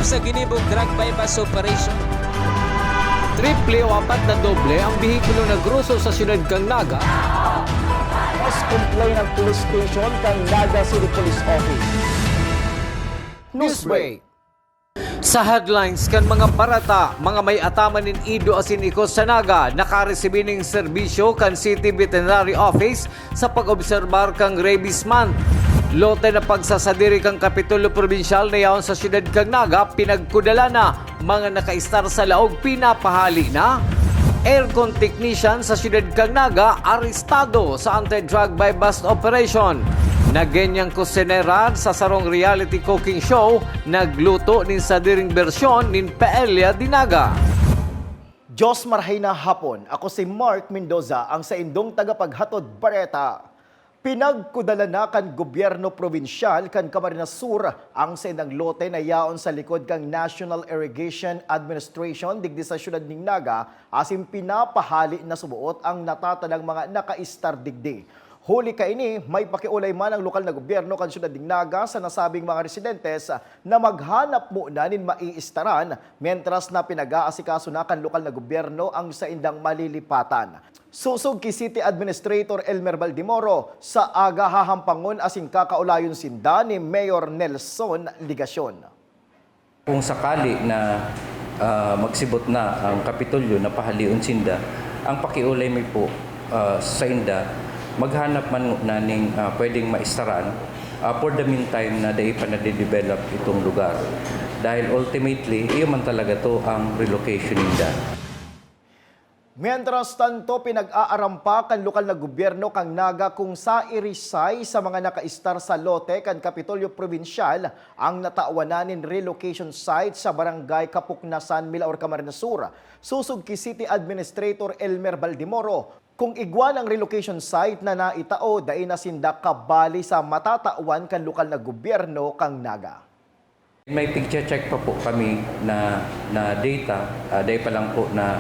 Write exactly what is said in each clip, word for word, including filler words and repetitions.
Sa ginibong drug buy-bust operation. Triple o apat na doble ang behikulo na groso sa siyudad kan Naga. Mas complain ang police station kan Naga City Police Office. Newsbreak. Sa headlines kan mga bareta, mga may ataman nin ido asin ikos sa Naga nakaresibi nin serbisyo kan City Veterinary Office sa pag-obserbar kan Rabies Month. Lote na pagsasadiri kan Kapitolyo Probinsyal na yaon sa siyudad kan Naga pinagkudala na, mga nakaistar sa laog pinapahali na. Aircon technician sa siyudad kan Naga arestado sa anti-drug buy-bust operation. Nagenyang kusinera sa sarong reality cooking show nagluto nin sadiring bersyon nin paella de Naga. Diyos marhay na hapon. Ako si Mark Mendoza, ang saindong tagapaghatod bareta. Pinagkudala na kan gobyerno probinsyal kan Camarines Sur ang saindang lote na yaon sa likod kan National Irrigation Administration digdi sa siyudad nin Naga, asin pinapahali na suboot ang natatadang mga nakaistar digdi. Huli kaini, may pakiolay man ang lokal na gobyerno kan siyudad nin Naga sa nasabing mga residentes na maghanap muna nin maiistaran, mentras na pinag-aasikaso na kan lokal na gobyerno ang saindang malilipatan. Sosog ki City Administrator Elmer Baldimoro, sa aga hahampangon asin kakaolayon sinda ni Mayor Nelson Legacion. Kung sakali na, ah, magsibot na ang Kapitolyo na pahalion sinda, ang pakiolay mi po, ah, sainda, maghanap man ngona ning, ah, pwedeng maistaran, ah, for the meantime na dai pa nade-develop itong lugar. Dahil ultimately, iyo man talaga 'to ang relocation ninda. Mientras tanto, pinag-aarampa kan lokal na gobyerno kan Naga kung sa irisay sa mga nakaistar sa lote kan Kapitolyo Probinsyal ang natawan na nin relocation site sa Barangay Kapuknasan, Milaor, Camarines Sur. Sosog ki City Administrator Elmer Baldimoro, kung igwa nang relocation site na naitao, dai na sinda kabali sa matatawan kan lokal na gobyerno kan Naga. May pigche-check pa po kami na, na data, ah, dai pa lang po na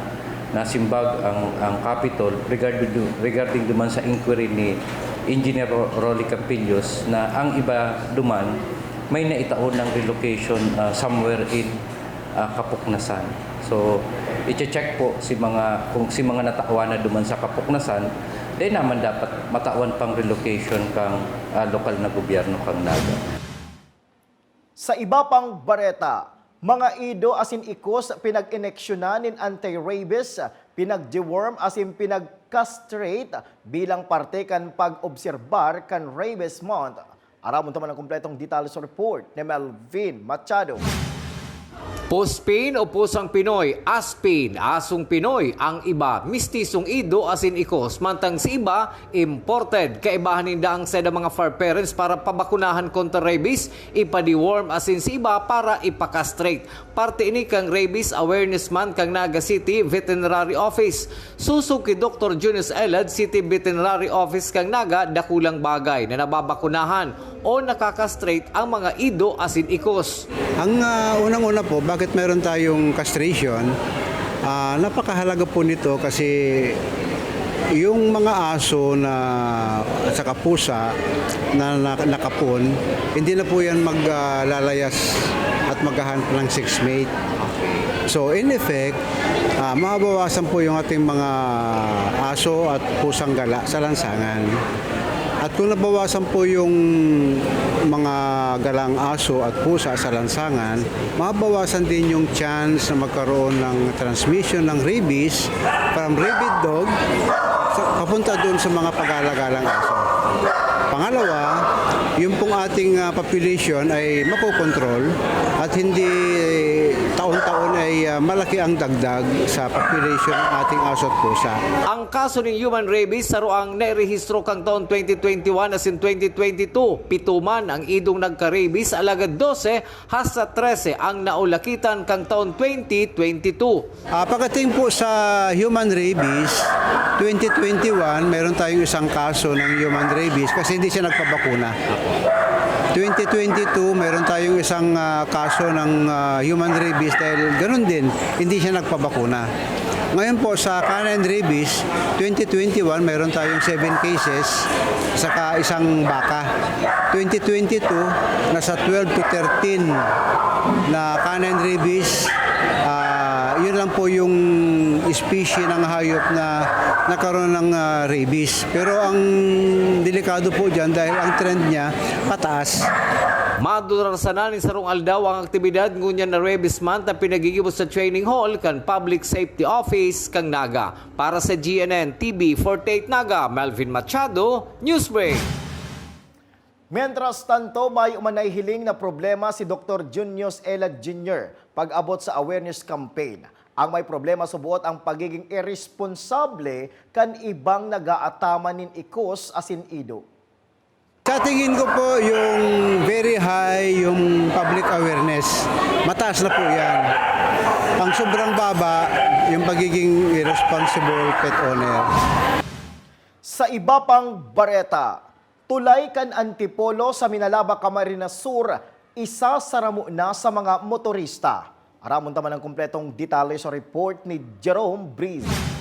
nasimbag ang, ang Capitol regarding, regarding duman sa inquiry ni Engineer Ro-, Rolly Campillos na ang iba duman may naitaon ng relocation, ah, somewhere in, ah, Kapuknasan. So, iche-check po si mga, kung si mga natawan na duman sa Kapuknasan, dai naman dapat matawan pang relocation kang, ah, lokal na gobyerno kang Naga. Sa iba pang bareta, mga ido asin ikos pinag-ineksyonan nin anti-rabies, pinag-deworm asin pinag-castrate bilang parte kan pag-obserbar kan Rabies Month. Aramon ta man ang kompletong detalye sa report ni Melvin Machado. Puspin o pusang Pinoy, aspin, asong Pinoy, ang iba, mistisong ido asin ikos, mantang si iba, imported. Kaibahan ninda ang saida mga fur parents para pabakunahan kontra rabies, ipa-deworm asin si iba para ipa-castrate. Parte ini kan Rabies Awareness Month kan Naga City Veterinary Office. Sosog ki Doktor Junius Elad, City Veterinary Office kan Naga, dakulang bagay na nababakunahan o nakakastrate ang mga ido asin ikos. Ang, ah, unang-una po, bakit meron tayong castration? Ah, napakahalaga po nito kasi yung mga aso na, at saka pusa na, na nakapon, hindi na po yan maglalayas at maghahanap ng sex mate. So, in effect, ah, mababawasan po yung ating mga aso at pusang gala sa lansangan. At kung nabawasan po yung mga galang aso at pusa sa lansangan, mababawasan din yung chance na magkaroon ng transmission ng rabies from rabid dog sa, papunta doon sa mga pag-alagalang aso. Pangalawa, yung pong ating, ah, population ay makokontrol at hindi taon-taon ay, ah, malaki ang dagdag sa population ng ating aso at pusa. Ang kaso nin human rabies, saro ang nairehistro kang taon twenty twenty-one asin twenty twenty-two. Pito man ang idong nagka-rabies, alagad dose hasta trese ang naulakitan kang taon twenty twenty-two. Ah, pagdating po sa human rabies, twenty twenty-one, meron tayong isang kaso ng human rabies kasi hindi siya nagpabakuna. Twenty twenty-two, meron tayong isang, ah, kaso ng, ah, human rabies dahil ganun din, hindi siya nagpabakuna. Ngayon po sa canine rabies, twenty twenty-one mayroon tayong seven cases saka isang baka. Twenty twenty-two, nasa twelve to thirteen na canine rabies. Ah, yun lang po yung species ng hayop na nagkaroon ng, ah, rabies. Pero ang delikado po dyan dahil ang trend niya pataas. Madurar sana nin sarong aldaw ang aktibidad ngunyan na Rabies Month na pinagigibo sa training hall kan Public Safety Office kan Naga. Para sa G N N T V forty-eight Naga, Melvin Machado, Newsbreak. Mientras tanto, may umano'y hiling na problema si Doktor Junius Elad Junior pag-abot sa awareness campaign. Ang may problema subuot ang pagiging iresponsable kan ibang nag-aataman nin ikos asin ido. Sa tingin ko po, yung very high, yung public awareness, mataas na po yan. Ang sobrang baba, yung pagiging irresponsible pet owner. Sa iba pang bareta, tulay kan Antipolo sa Minalabac, Camarines Sur, isa sa ramo na sa mga motorista. Aramon ta man ang kompletong detalye sa report ni Jerome Breeze.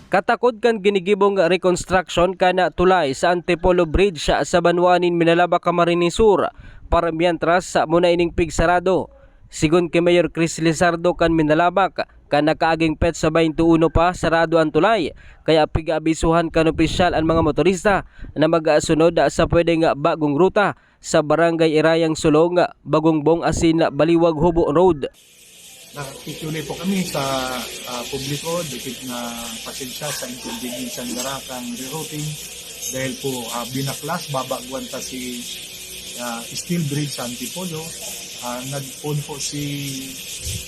Katakod kan ginigibong rekonstruksyon kan tulay sa Antipolo Bridge sa banwaan nin Minalabac, Camarines Sur, para mientras sa muna ining pigsarado. Sigon ki Mayor Chris Lizardo kan Minalabac, kan nakaaging petsa baynte uno pa sarado an tulay, kaya pig-aabisuhan kan opisyal an mga motorista na magsunod sa pwedeng bagong ruta sa Barangay Irayang Sulong, Bagongbong asin Baliwag Hubo Road. Nakikiulay po kami sa, ah, publiko, dikit na pasensya sa inconvenience ang dara kan rerouting dahil po, ah, binaklas, babagwan ta si, ah, steel bridge sa Antipolo. Ah, nagpoon po si,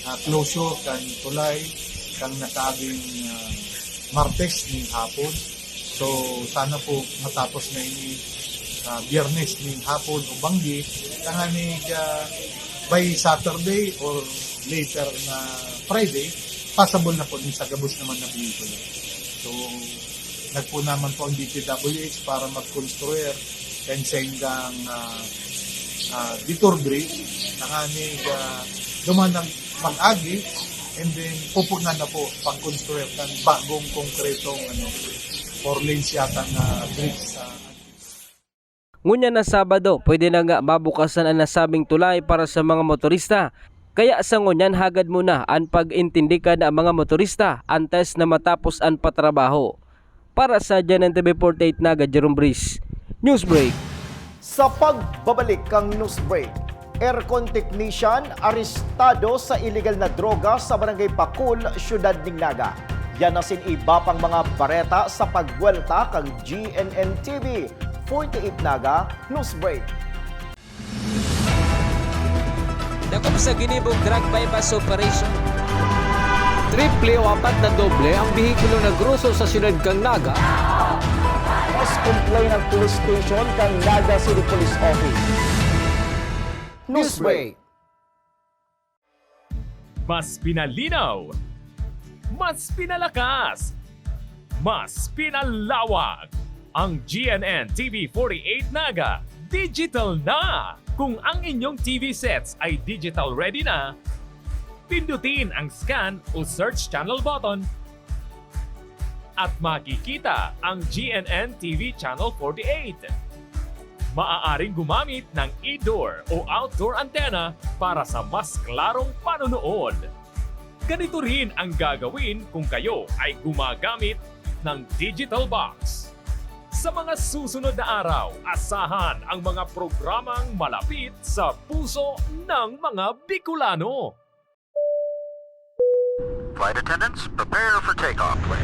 ah, closure kan tulay, kan nakaaging, ah, Martes ning hapon. So, sana po matapos na ini, ah, Biyernes ning hapon o banggi, tanganing, ah, by Saturday or later na Friday, passable na po din sa gabos naman na vehikulo. So, nagpo naman po ang D P W H para magkonstruir kan saindang, ah, ah, detour bridge, tanganing, ah, duman ang mag-agi, and then pupunan na po pag-construct ng bagong konkretong, ano, four lanes yata na bridge sa. Ngunyan na Sabado, pwede na nga mabukasan ang nasabing tulay para sa mga motorista. Kaya sa ngunyan, hagad muna an pag-intindi kan mga motorista antes na matapos an patrabaho. Para sa G N N T V forty-eight Naga, Jerome Breeze, Newsbreak. Sa pagbabalik kang Newsbreak, aircon technician arestado sa iligal na droga sa Barangay Pakul, Siyudad ning Naga. Yan asin iba pang mga bareta sa pagbuwelta kang G N N T V forty-eight Naga Newsbreak. Dakop sa ginibong drug buy-bust operation. Triple o apat na doble ang behikulo na groso sa siyudad kan Naga. Mas complain ang police station kan Naga City Police Office. Newsbreak. Mas pinalinaw, mas pinalakas, mas pinalawak. Ang G N N T V forty-eight Naga digital na! Kung ang inyong T V sets ay digital ready na, pindutin ang scan o search channel button at makikita ang G N N T V Channel forty-eight. Maaaring gumamit ng indoor o outdoor antenna para sa mas klarong panonood. Ganito rin ang gagawin kung kayo ay gumagamit ng digital box. Sa mga susunod na araw, asahan ang mga programang malapit sa puso ng mga Bicolano. Flight attendants, prepare for takeoff, please.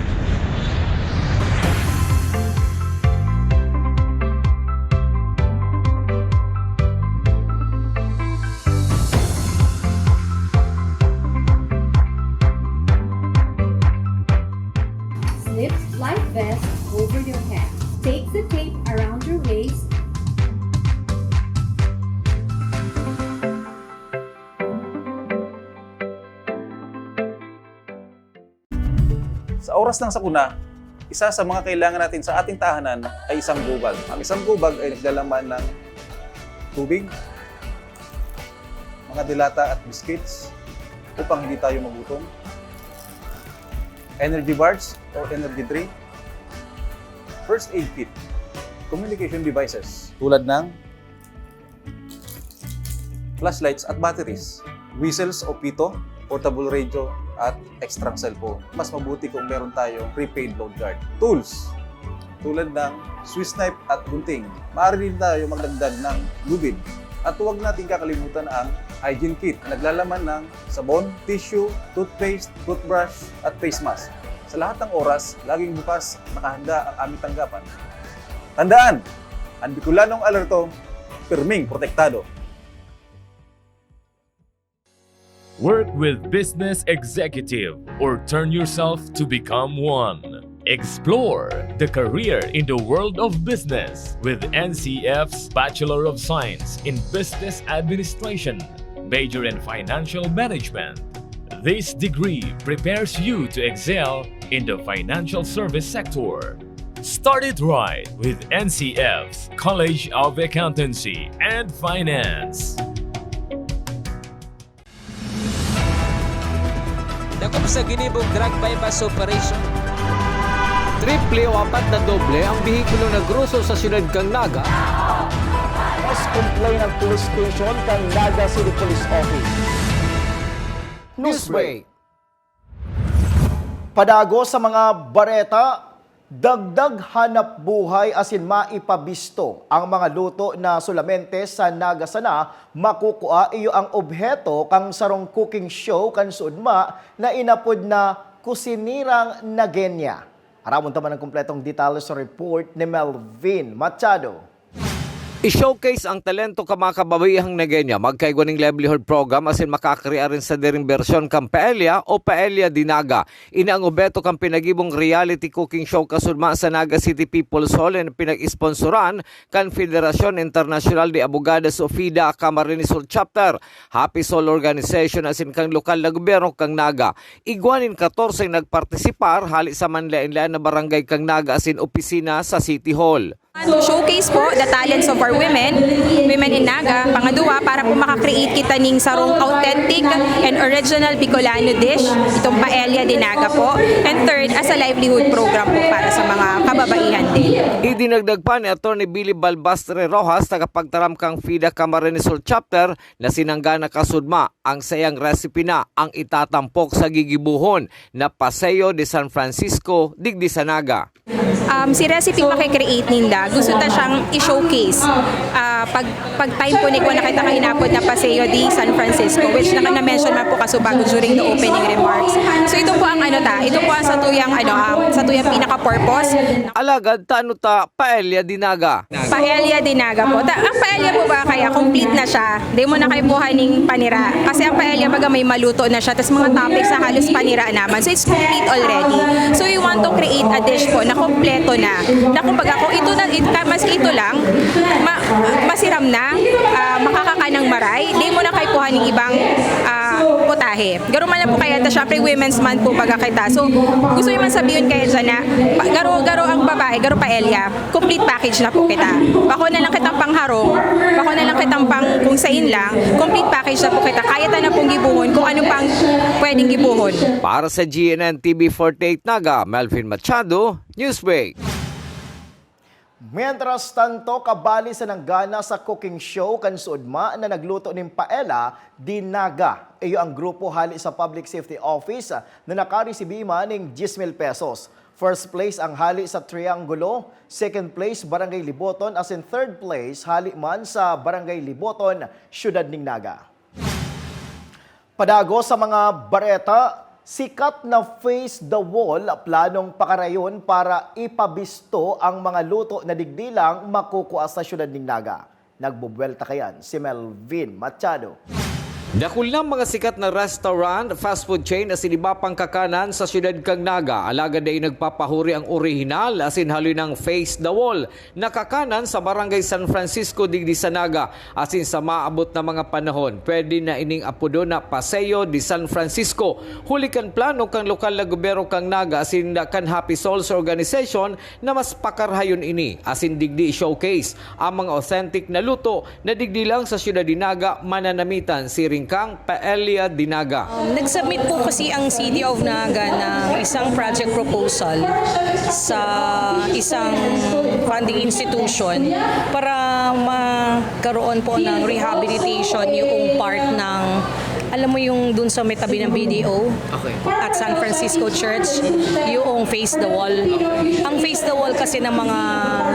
Slip life vest over your head. Take the tape around your waist. Sa oras ng sakuna, isa sa mga kailangan natin sa ating tahanan ay isang go bag. Ang isang go bag ay naglalaman ng tubig, mga delata at biscuits upang hindi tayo magutom. energy bars or energy drink, first aid kit, communication devices tulad ng flashlights at batteries, whistles o pito, portable radio, at extrang cellphone. Mas mabuti kung meron tayong prepaid load guard. Tools, tulad ng Swiss knife at gunting. Maaari din tayo magdagdag ng lubid. At huwag natin kakalimutan ang hygiene kit na naglalaman ng sabon, tissue, toothpaste, toothbrush, at face mask. Sa lahat ng oras, laging bukas, nakahanda ang aming tanggapan. Tandaan, ang Bicolanong alerto, pirming protektado. Work with Business Executive or turn yourself to become one. Explore the career in the world of business with N C F's Bachelor of Science in Business Administration, major in Financial Management. This degree prepares you to excel in the financial service sector. Start it right with N C F's College of Accountancy and Finance. Dakop sa ginibong drug buy-bust operation. Triple o apat na doble ang behikulo na groso sa siyudad kan Naga. Mas complain ang police station kan Naga City Police Office. Newsbreak. Padagos sa mga bareta, dagdag hanap buhay asin maipabisto ang mga luto na solamente sa Naga sana makukua. Iyo ang obheto kan sarong cooking show kan Sudma na inapod na Kusinirang Nagenia. Aramon ta man ang kompletong detalye sa report ni Melvin Machado. I-showcase ang talento kan mga kababaihang Nagenia, magkaigwa nin livelihood program asin makakrea nin sadiring bersyon kan paella o paella de Naga. Ini ang obheto kan pinagibong reality cooking show kan Sudma sa Naga City People's Hall na pinag-esponsoran kan Federacion Internacional de Abogados o FIDA Camarines Sur Chapter, Happy Soul Organization asin kan lokal na gobyerno kan Naga. Igwa nin katorse nagpartisipar hali sa manlaen-laen na barangay kan Naga asin opisina sa City Hall. To showcase po the talents of our women, women in Naga. Pangadwa, para po maka-create kita ning sarong authentic and original Bicolano dish, itong paella de Naga po. And third, as a livelihood program po para sa mga kababaihan din. Idinagdag pa ni Attorney Billy Balbastre Rojas, tagapagtaram kan FIDA Camarines Sur Chapter, na sinanggana kan Sudma ang saiyang recipe na ang itatampok sa gigibohon na Paseo de San Francisco digdi sa Naga. Um, si recipe makikreate ninda, gusto ta siyang i-showcase. Ah, pag, pag time po, nigwa na kita kainapod na Paseo de San Francisco, which na, na-mention man po kasubago during the opening remarks. So ito po ang ano ta, ito po ang satuyang, ano, um, satuyang pinaka-purpose. Alagad ta ano ta paella de Naga? Paella de Naga po. Ta, ang paella po ba kaya complete na siya? Di mo na kayo buhay ning panira. Kasi ang paella baga may maluto na siya, tapos mga toppings na halos panira naman. So it's complete already. So we want to create a dish po na kompleto na. Na kumbaga kung ito na, it, ka- maski ito lang, ma, masiram na, ah, makakakanang maray, di mo na kayo kuha ng ibang ah, putahe. Garo man na po kaya ta, syempre women's month po baga kita. So gusto ko man sabihin kaya dyan na pa, garo, garo ang babae, garo paella. Complete package na po kita. Bako na lang kitang pangharong, bako na lang kitang pang kung sain lang, complete package na po kita. Kaya ta na pong gibuhon kung ano pang pwedeng gibuhon. Para sa G N N T V forty-eight Naga, Melvin Machado, Newsbreak. Mientras tanto, kabali sa nanggana sa cooking show kan Sudma na nagluto nin paella de Naga. Iyo ang grupo hali sa Public Safety Office na nakaresibi man nin diyes mil pesos. First place ang hali sa Triangulo, second place Barangay Liboton, asin third place hali man sa Barangay Liboton, Siyudad nin Naga. Padagos sa mga bareta, sikat na Face the Wall planong pakarayon para ipabisto ang mga luto na digdi lang makukua sa siyudad nin Naga. Nagbubuwelta kayan si Melvin Machado. Dakul na mga sikat na restaurant, fast food chain asin iba pang kakanan sa siyudad kan Naga, alagad dai nagpapahuri ang orihinal asin haloy nang Face the Wall na kakanan sa Barangay San Francisco digdi sa Naga, asin sa maabot na mga panahon, pwede na ining apodon na Paseo de San Francisco, huli kan plano kan lokal na gobyerno kan Naga asin kan Happy Souls Organization na mas pakarhayon ini asin digdi i-showcase ang mga authentic na luto na digdi lang sa siyudad nin Naga mananamitan siring kang Paella de Naga. Um, nag-submit po kasi ang City of Naga ng isang project proposal sa isang funding institution para magkaroon po ng rehabilitation yung part ng, alam mo yung dun sa may tabi ng B D O? Okay. At San Francisco Church, yung Face the Wall. Ang Face the Wall kasi ng mga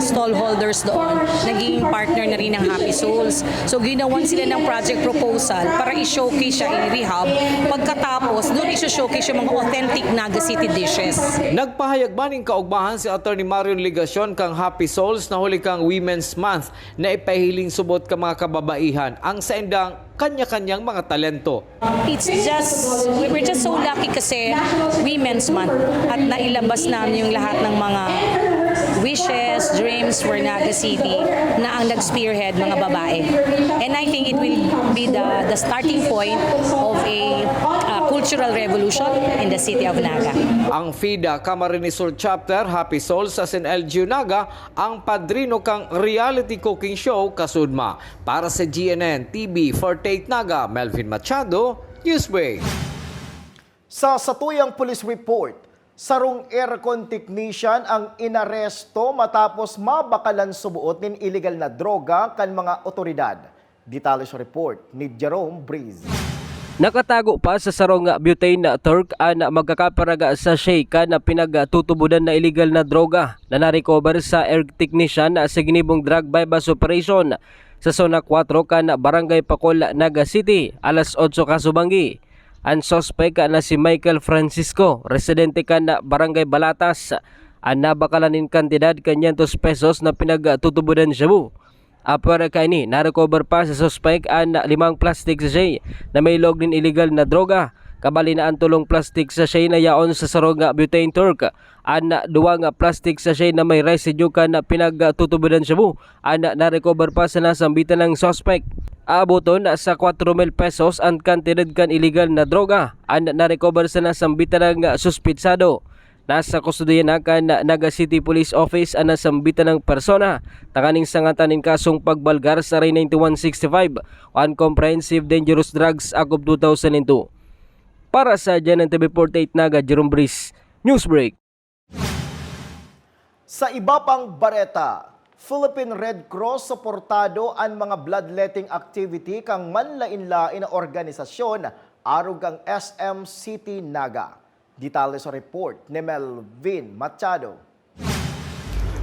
stall holders doon, naging partner na rin ng Happy Souls. So, ginawan sila ng project proposal para i-showcase siya, i-rehab. Pagkatapos, doon i-showcase yung mga authentic Naga City dishes. Nagpahayag man ning kaugmahan si Attorney Marion Legacion kang Happy Souls na huli kang Women's Month na ipahiling subot ka mga kababaihan ang saindang kanya-kanyang mga talento. It's just, we were just so lucky kasi Women's Month at nailabas namin yung lahat ng mga wishes, dreams for Naga City na ang nag-spearhead, mga babae. And I think it will be the, the starting point of a uh, cultural revolution in the city of Naga. Ang FIDA Camarines Sur Chapter, Happy Souls, asin L G U Naga, ang padrino kang reality cooking show Kasudma. Para sa G N N T V forty-eight Naga, Melvin Machado, Newsbreak. Sa satuyang police report, sarong aircon technician ang inaresto matapos mabakalan suboot nin iligal na droga kan mga otoridad. Detalye sa report ni Jerome Breeze. Nakatago pa sa sarong butane na Turk an magkakaparaga sachet kan pinagtutubodan na iligal na droga na narecover sa air technician sa ginibong drug buy-bust operation sa Zona Kuwatro kan Barangay Pacol, Naga City, alas otso kasubanggi. An suspek na si Michael Francisco, residente kan Barangay Balatas, an nabakalan nin kantidad kanientos pesos na pinagtutubodan shabu. Apwera kaini, narecover pa sa suspek an limang plastic sachet na may log nin iligal na droga. Kabali na an tolong plastic sachet na yaon sa sarong butane Turk, an duwang plastic sachet na may residue kan pinagtutubodan shabu, an narecover pa sa nasambitan ng suspek. Aaboton sa kwatro mil pesos an kantidad kan iligal na droga an narecover sa nasambitan ng suspitsado. Nasa kustodiya na kan Naga City Police Office an nasambitan ng persona tanganing sangatan nin kasong pagbalgar sa R ninety-one sixty-five o Comprehensive Dangerous Drugs Act of two thousand two. Para sa G N N T V forty-eight Naga, Jerome Breeze, Newsbreak. Sa iba pang bareta, Philippine Red Cross suportado an mga bloodletting activity kan manlaen-laen na organisasyon arog kan S M City Naga. Detalye sa report ni Melvin Machado.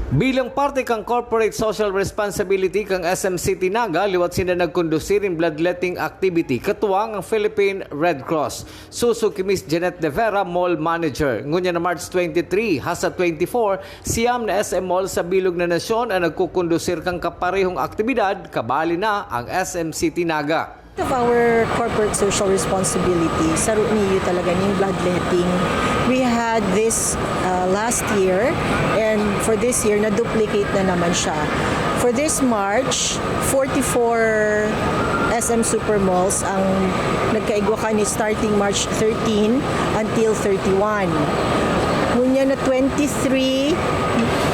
Bilang parte kan corporate social responsibility kan S M City Naga, liwat sinda nagkondusir nin bloodletting activity katuwang ang Philippine Red Cross. Suso ki Miss Jeanette De Vera, mall manager. Ngunyan na March twenty-three hasta twenty-four, siyam na S M mall sa bilog na nasyon an nagkukondusir kan kaparehong aktibidad, kabali na ang S M City Naga. Of our corporate social responsibility, saro niyo talaga ning bloodletting. We had this uh, last year, and for this year, na-duplicate na naman siya. For this March, forty-four S M Supermalls ang nagkaigwa kani starting March thirteen until thirty-one. Ngunyan na twenty-three,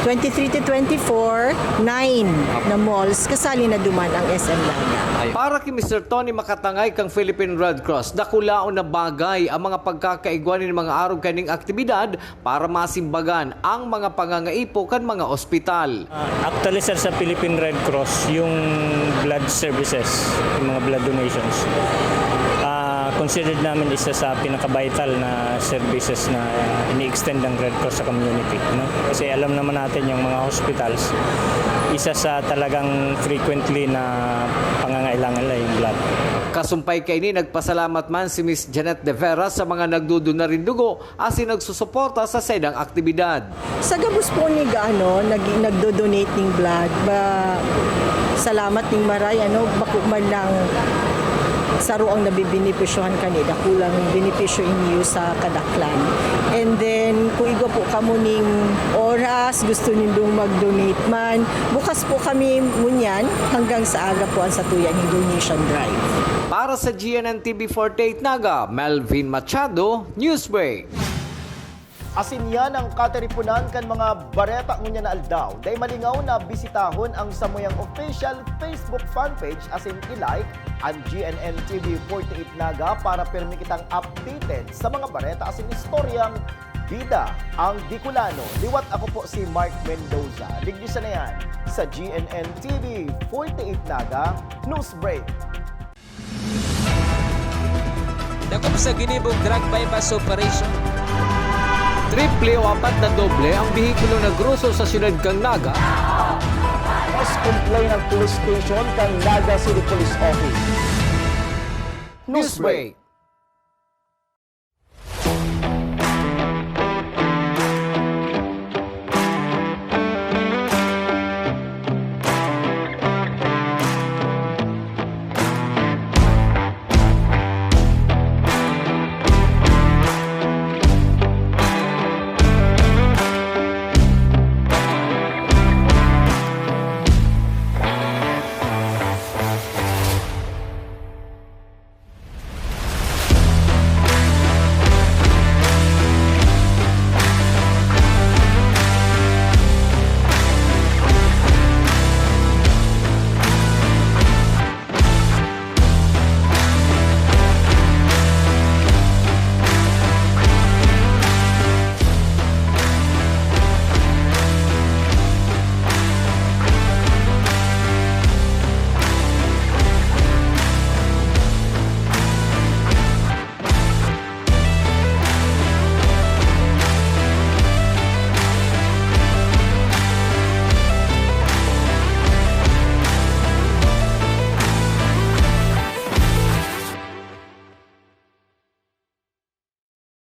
twenty-three to twenty-four, nine na malls kasali na duman ang S M Naga. Para ki Mister Tony Makatangay kan Philippine Red Cross, dakulaon na bagay ang mga pagkakaigwa nin mga arog kaning aktibidad para masimbagan ang mga pangangaipo kan mga ospital. Ah, actually, sir, sa Philippine Red Cross, yung blood services, yung mga blood donations, ah, considered namin isa sa pinaka-vital na services na ini-extend ng Red Cross sa community, no? Kasi alam naman natin yung mga hospitals, isa sa talagang frequently na pangangailangan nila yung blood. Kasumpay kaini, nagpasalamat man si Miss Jeanette De Vera sa mga nagdodona nin dugo asin nagsusuporta sa saindang aktibidad. Sa gabos po ni ano, nag-, nagdo-donate ning blood, ba, salamat ning maray, ano, bako man lang saro ang nabibenepisyohan kani, dakulang benepisyo iniyo sa kadaklan. And then, kung igwa po kamo ning oras, gusto nindong mag-donate man, bukas po kami ngunyan hanggang sa aga po ang satuya ning donation drive. Para sa G N N T V forty-eight Naga, Melvin Machado, Newsbreak. Asin yan ang katiriponan kan mga bareta ngunyan na aldaw. Dai malingaw na bisitahon ang samuyang official Facebook fanpage asin i-like an G N N T V forty-eight Naga para pirmi kitang updated sa mga bareta asin istoryang bida ang Bicolano. Liwat ako po si Mark Mendoza. Digdi sa na yan sa G N N T V forty-eight Naga News Break. Dakop sa ginibong drug buy-bust operation. Triple o apat na doble ang behikulo na groso sa siyudad kan Naga. Mas complain ang police station kan Naga City Police Office. Newsbreak.